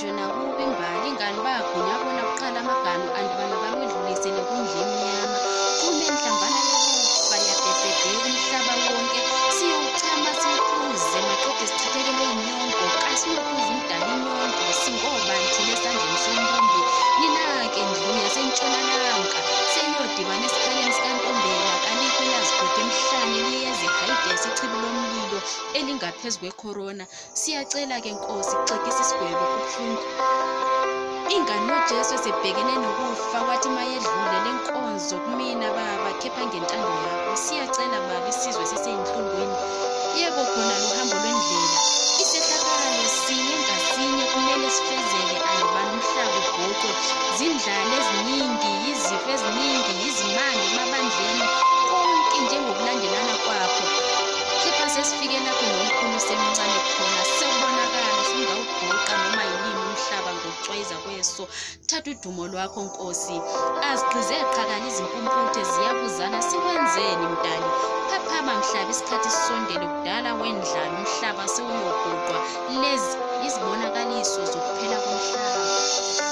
Ngisho nakubo imbali ingani bagwinya bona kuqala amaganu andubana bawedlulisele kundlu emnyama. Kume nhlamvana yokufa yabhebhedeka umhlaba wonke. Siyowuchama siwuphuze maqede sichithekelwe inyongo. Kasiyophuza umdala inyongo singobani thina esandleni sombumbi. Nina-ke ndlu yaseNtshonalanga seyiyodibana esikhaleni sikaNtombela. Kalikho elazigodi emhlane liyeze ehayidesi ichibi lomlilo elingaphezu kwekhorona. Siyacela-ke Nkosi xegisa isigwebo kubuhlungu. Ingani noJesu esebhekene nokufa wathi mayedlule le nkonzo kumina baba kepha ngentando yakho. Siyacela baba isizwe siseyinhlungwini. Yebo khona luhambo lwendlela. Isehlakalo sinye ngasinye kumele sifezeke andubana umhlaba ugoqwe. Zindlala eziningi, yizifo eziningi, yizimanga emabandleni, konke njengokulandelana kwakho. Kepha sesifike lapho nomkhulu semncane khona sekubonakala usungawugoqa noma yinini umhlaba ngokucwayiza kweso. Thatha udumo lwakho Nkosi. Azigqize qhakala izimpumputhe ziyabuzana sikwenzeni mdali. Phaphama mhlaba isikhathi sisondele kudala wendlala umhlaba sewuyogoqwa. Lezi izibonakaliso zokuphela komhlaba.